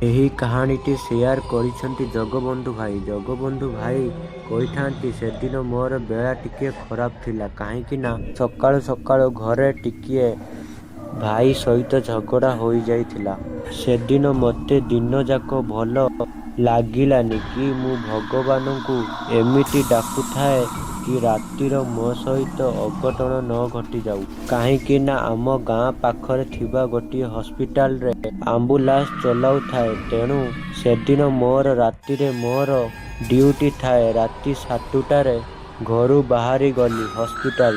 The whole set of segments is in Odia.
ଏହି କାହାଣୀଟି ସେୟାର କରିଛନ୍ତି ଜଗବନ୍ଧୁ ଭାଇ। ଜଗବନ୍ଧୁ ଭାଇ କହିଥାନ୍ତି, ସେଦିନ ମୋର ବେଳା ଟିକିଏ ଖରାପ ଥିଲା, କାହିଁକି ନା ସକାଳୁ ସକାଳୁ ଘରେ ଟିକିଏ ଭାଇ ସହିତ ଝଗଡ଼ା ହୋଇଯାଇଥିଲା। ସେଦିନ ମୋତେ ଦିନଯାକ ଭଲ ଲାଗିଲାନି କି ମୁଁ ଭଗବାନଙ୍କୁ ଏମିତି ଡାକୁଥାଏ କି ରାତିର ମୋ ସହିତ ଅଘଟଣ ନ ଘଟିଯାଉ। କାହିଁକି ନା ଆମ ଗାଁ ପାଖରେ ଥିବା ଗୋଟିଏ ହସ୍ପିଟାଲରେ ଆମ୍ବୁଲାନ୍ସ ଚଲାଉଥାଏ। ତେଣୁ ସେଦିନ ମୋର ରାତିରେ ମୋର ଡ୍ୟୁଟି ଥାଏ। ରାତି 7ଟାରେ ଘରୁ ବାହାରି ଗଲି। ହସ୍ପିଟାଲ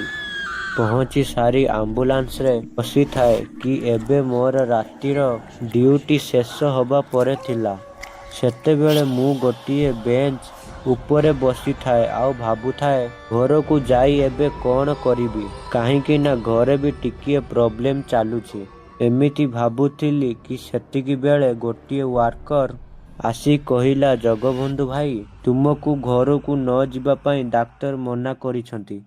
ପହଞ୍ଚି ସାରି ଆମ୍ବୁଲାନ୍ସରେ ବସିଥାଏ କି ଏବେ ମୋର ରାତିର ଡ୍ୟୁଟି ଶେଷ ହବା ପରେ ଥିଲା। ସେତେବେଳେ ମୁଁ ଗୋଟିଏ ବେଞ୍ଚ ଉପରେ ବସିଥାଏ ଆଉ ଭାବୁଥାଏ ଘରକୁ ଯାଇ ଏବେ କଣ କରିବି, କାହିଁକି ନା ଘରେ ବି ଟିକିଏ ପ୍ରୋବ୍ଲେମ ଚାଲୁଛି। ଏମିତି ଭାବୁଥିଲି କି ସେତିକି ବେଳେ ଗୋଟିଏ ୱାର୍କର ଆସି କହିଲା, ଜଗବନ୍ଧୁ ଭାଇ, ତୁମକୁ ଘରକୁ ନ ଯିବା ପାଇଁ ଡାକ୍ତର ମନା କରିଛନ୍ତି,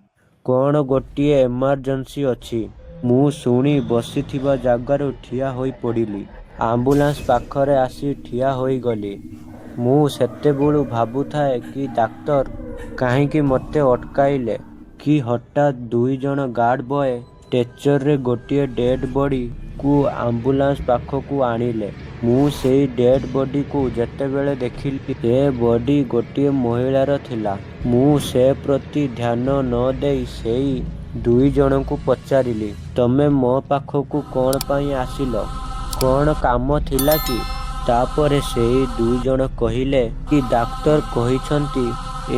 କଣ ଗୋଟିଏ ଏମର୍ଜେନ୍ସି ଅଛି। ମୁଁ ଶୁଣି ବସିଥିବା ଜାଗାରୁ ଠିଆ ହୋଇପଡ଼ିଲି। ଆମ୍ବୁଲାନ୍ସ ପାଖରେ ଆସି ଠିଆ ହୋଇଗଲି। ମୁଁ ସେତେବେଳୁ ଭାବୁଥାଏ କି ଡାକ୍ତର କାହିଁକି ମୋତେ ଅଟକାଇଲେ କି ହଠାତ୍ 2 ଜଣ ଗାର୍ଡ ବୟ ଷ୍ଟ୍ରେଚରରେ ଗୋଟିଏ ଡେଡ୍ ବଡି କୁ ଆମ୍ବୁଲାନ୍ସ ପାଖକୁ ଆଣିଲେ। ମୁଁ ସେଇ ଡେଡ୍ ବଡିକୁ ଯେତେବେଳେ ଦେଖିଲି, ସେ ବଡି ଗୋଟିଏ ମହିଳାର ଥିଲା। ମୁଁ ସେ ପ୍ରତି ଧ୍ୟାନ ନ ଦେଇ ସେଇ 2 ଜଣଙ୍କୁ ପଚାରିଲି, ତମେ ମୋ ପାଖକୁ କଣ ପାଇଁ ଆସିଲ, କଣ କାମ ଥିଲା କି? ତାପରେ ସେଇ 2 ଜଣ କହିଲେ କି ଡାକ୍ତର କହିଛନ୍ତି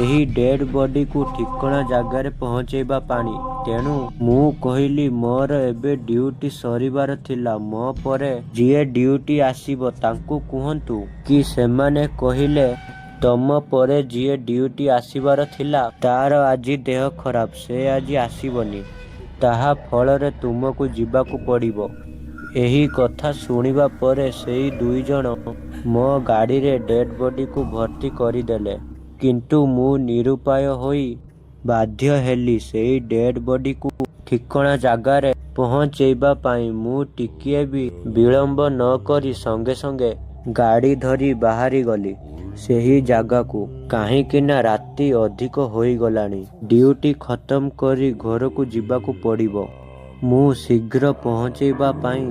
ଏହି ଡେଡ୍ ବଡିକୁ ଠିକଣା ଜାଗାରେ ପହଞ୍ଚେଇବା ପାଇଁ। ତେଣୁ ମୁଁ କହିଲି ମୋର ଏବେ ଡ୍ୟୁଟି ସରିବାର ଥିଲା, ମୋ ପରେ ଯିଏ ଡ୍ୟୁଟି ଆସିବ ତାଙ୍କୁ କୁହନ୍ତୁ କି ସେମାନେ କହିଲେ ତମ ପରେ ଯିଏ ଡ୍ୟୁଟି ଆସିବାର ଥିଲା ତାର ଆଜି ଦେହ ଖରାପ, ସେ ଆଜି ଆସିବନି, ତାହା ଫଳରେ ତୁମକୁ ଯିବାକୁ ପଡ଼ିବ। ଏହି କଥା ଶୁଣିବା ପରେ ସେଇ 2 ଜଣ ମୋ ଗାଡ଼ିରେ ଡେଡ୍ ବଡିକୁ ଭର୍ତ୍ତି କରିଦେଲେ। କିନ୍ତୁ ମୁଁ ନିରୁପାୟ ହୋଇ ବାଧ୍ୟ ହେଲି ସେଇ ଡେଡ୍ ବଡିକୁ ଠିକଣା ଜାଗାରେ ପହଞ୍ଚେଇବା ପାଇଁ। ମୁଁ ଟିକିଏ ବି ବିଳମ୍ବ ନ କରି ସଙ୍ଗେ ସଙ୍ଗେ ଗାଡ଼ି ଧରି ବାହାରିଗଲି ସେହି ଜାଗାକୁ, କାହିଁକି ନା ରାତି ଅଧିକ ହୋଇଗଲାଣି, ଡ୍ୟୁଟି ଖତମ କରି ଘରକୁ ଯିବାକୁ ପଡ଼ିବ। ମୁଁ ଶୀଘ୍ର ପହଞ୍ଚେଇବା ପାଇଁ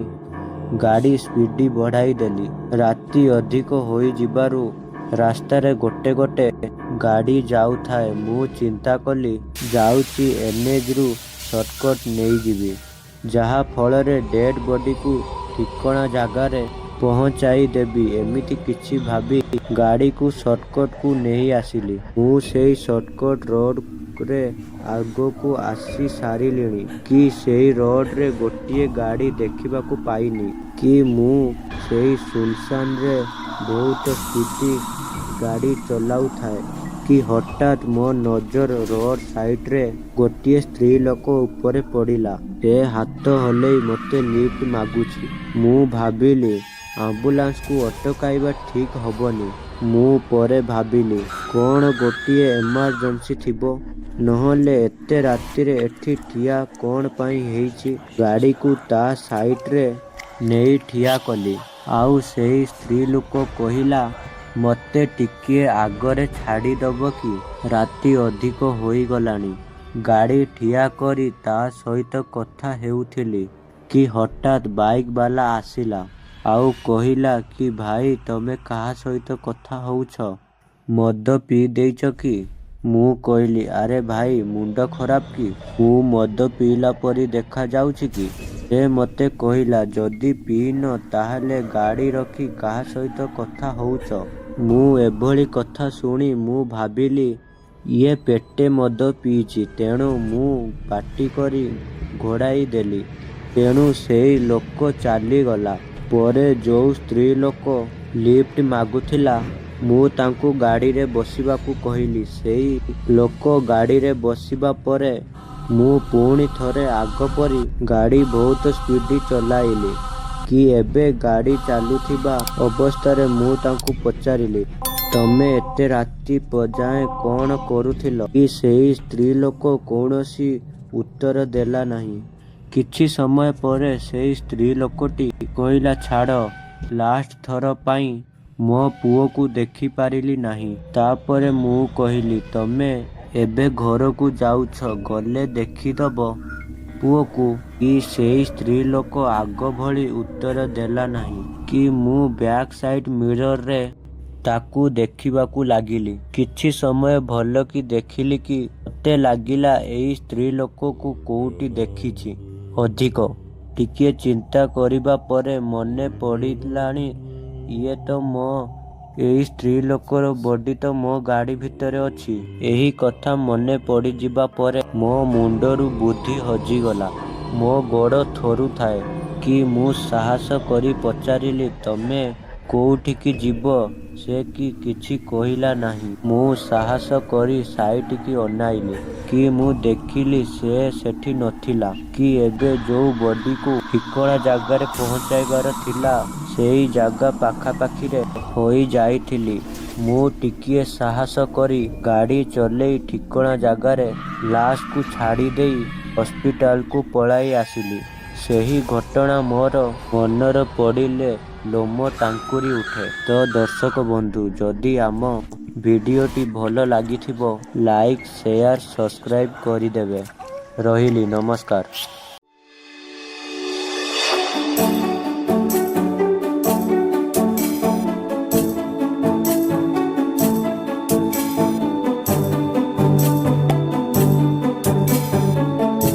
ଗାଡ଼ି ସ୍ପିଡ ବଢ଼ାଇ ଦେଲି। ରାତି ଅଧିକ ହୋଇଯିବାରୁ ରାସ୍ତାରେ ଗୋଟେ ଗୋଟେ ଗାଡ଼ି ଯାଉଥାଏ। ମୁଁ ଚିନ୍ତା କଲି ଯାଉଛି ଏନ୍ଏଚ୍ ରୁ ସର୍ଟକଟ ନେଇଯିବି, ଯାହା ଫଳରେ ଡେଡ୍ ବଡିକୁ ଠିକଣା ଜାଗାରେ ପହଞ୍ଚାଇ ଦେବି। ଏମିତି କିଛି ଭାବି ଗାଡ଼ିକୁ ସର୍ଟକଟ କୁ ନେଇ ଆସିଲି। ମୁଁ ସେଇ ସର୍ଟକଟ ରୋଡରେ ଆଗକୁ ଆସି ସାରିଲିଣି କି ସେଇ ରୋଡରେ ଗୋଟିଏ ଗାଡ଼ି ଦେଖିବାକୁ ପାଇନି କି ମୁଁ ସେଇ ସୁନସାନରେ ବହୁତ ସ୍ପିଡ ଗାଡ଼ି ଚଲାଉଥାଏ କି ହଠାତ୍ ମୋ ନଜର ରୋଡ ସାଇଡରେ ଗୋଟିଏ ସ୍ତ୍ରୀ ଲୋକ ଉପରେ ପଡ଼ିଲା। ସେ ହାତ ହଲେଇ ମୋତେ ଲିଫ୍ଟ ମାଗୁଛି। ମୁଁ ଭାବିଲି ଆମ୍ବୁଲାନ୍ସକୁ ଅଟକାଇବା ଠିକ ହବନି। ମୁଁ ପରେ ଭାବିଲି କଣ ଗୋଟିଏ ଏମର୍ଜେନ୍ସି ଥିବ, ନହେଲେ ଏତେ ରାତିରେ ଏଠି ଠିଆ କଣ ପାଇଁ ହେଇଛି। ଗାଡ଼ିକୁ ତା ସାଇଡରେ ନେଇ ଠିଆ କଲି ଆଉ ସେଇ ସ୍ତ୍ରୀ ଲୋକ କହିଲା, ମୋତେ ଟିକିଏ ଆଗରେ ଛାଡ଼ିଦବ କି, ରାତି ଅଧିକ ହୋଇଗଲାଣି। ଗାଡ଼ି ଠିଆ କରି ତା ସହିତ କଥା ହେଉଥିଲି କି ହଠାତ୍ ବାଇକ ବାଲା ଆସିଲା ଆଉ କହିଲା କି ଭାଇ, ତମେ କାହା ସହିତ କଥା ହଉଛ, ମଦ ପିଇ ଦେଇଛ କି? ମୁଁ କହିଲି, ଆରେ ଭାଇ, ମୁଣ୍ଡ ଖରାପ କି, ମୁଁ ମଦ ପିଇଲା ପରି ଦେଖା ଯାଉଛି କି? ସେ ମୋତେ କହିଲା, ଯଦି ପିଇନ ତାହେଲେ ଗାଡ଼ି ରଖି କାହା ସହିତ କଥା ହଉଛ? ମୁଁ ଏଭଳି କଥା ଶୁଣି ମୁଁ ଭାବିଲି ଇଏ ପେଟେ ମଦ ପିଇଛି। ତେଣୁ ମୁଁ ପାଟି କରି ଘୋଡ଼ାଇ ଦେଲି। ତେଣୁ ସେଇ ଲୋକ ଚାଲିଗଲା ପରେ ଯୋଉ ସ୍ତ୍ରୀ ଲୋକ ଲିଫ୍ଟ ମାଗୁଥିଲା, ମୁଁ ତାଙ୍କୁ ଗାଡ଼ିରେ ବସିବାକୁ କହିଲି। ସେଇ ଲୋକ ଗାଡ଼ିରେ ବସିବା ପରେ ମୁଁ ପୁଣି ଥରେ ଆଗ ପରି ଗାଡ଼ି ବହୁତ ସ୍ପିଡ ଚଲାଇଲି କି ଏବେ ଗାଡ଼ି ଚାଲୁଥିବା ଅବସ୍ଥାରେ ମୁଁ ତାଙ୍କୁ ପଚାରିଲି, ତମେ ଏତେ ରାତି ଯାଏଁ କଣ କରୁଥିଲ କି? ସେଇ ସ୍ତ୍ରୀ ଲୋକ କୌଣସି ଉତ୍ତର ଦେଲା ନାହିଁ। କିଛି ସମୟ ପରେ ସେଇ ସ୍ତ୍ରୀ ଲୋକଟି କହିଲା, ଛାଡ଼, ଲାଷ୍ଟ ଥର ପାଇଁ ମୋ ପୁଅକୁ ଦେଖିପାରିଲି ନାହିଁ। ତାପରେ ମୁଁ କହିଲି, ତମେ ଏବେ ଘରକୁ ଯାଉଛ, ଗଲେ ଦେଖିଦବ ପୁଅକୁ। କି ସେଇ ସ୍ତ୍ରୀଲୋକ ଆଗ ଭଳି ଉତ୍ତର ଦେଲା ନାହିଁ କି ମୁଁ ବ୍ୟାକ୍ ସାଇଡ୍ ମିରରରେ ତାକୁ ଦେଖିବାକୁ ଲାଗିଲି। କିଛି ସମୟ ଭଲକି ଦେଖିଲି କି ମତେ ଲାଗିଲା ଏଇ ସ୍ତ୍ରୀଲୋକକୁ କୋଉଠି ଦେଖିଛି। ଅଧିକ ଟିକିଏ ଚିନ୍ତା କରିବା ପରେ ମନେ ପଡ଼ିଲାଣି, ଇଏ ତ ମୋ ଏଇ ସ୍ତ୍ରୀଲୋକର ବଡି ତ ମୋ ଗାଡ଼ି ଭିତରେ ଅଛି। ଏହି କଥା ମନେ ପଡ଼ିଯିବା ପରେ ମୋ ମୁଣ୍ଡରୁ ବୁଦ୍ଧି ହଜିଗଲା। ମୋ ଗୋଡ଼ ଥରୁଥାଏ କି ମୁଁ ସାହସ କରି ପଚାରିଲି, ତମେ କୋଉଠିକି ଯିବ? ସେ କି କିଛି କହିଲା ନାହିଁ। ମୁଁ ସାହସ କରି ସାଇଟିକି ଅନାଇଲି କି ମୁଁ ଦେଖିଲି ସେ ସେଠି ନଥିଲା କି ଏବେ ଯୋଉ ବଡିକୁ ଠିକଣା ଜାଗାରେ ପହଞ୍ଚାଇବାର ଥିଲା, ସେଇ ଜାଗା ପାଖାପାଖିରେ ହୋଇଯାଇଥିଲି। ମୁଁ ଟିକିଏ ସାହସ କରି ଗାଡ଼ି ଚଲେଇ ଠିକଣା ଜାଗାରେ ଲାଶକୁ ଛାଡ଼ିଦେଇ ହସ୍ପିଟାଲକୁ ପଳାଇ ଆସିଲି। ସେହି ଘଟଣା ମୋର ମନରେ ପଡ଼ିଲେ ଲୋମ ଟାଙ୍କୁରି ଉଠେ। ତ ଦର୍ଶକ ବନ୍ଧୁ, ଯଦି ଆମ ଭିଡ଼ିଓଟି ଭଲ ଲାଗିଥିବ, ଲାଇକ୍, ସେୟାର, ସବସ୍କ୍ରାଇବ୍ କରିଦେବେ। ରହିଲି, ନମସ୍କାର।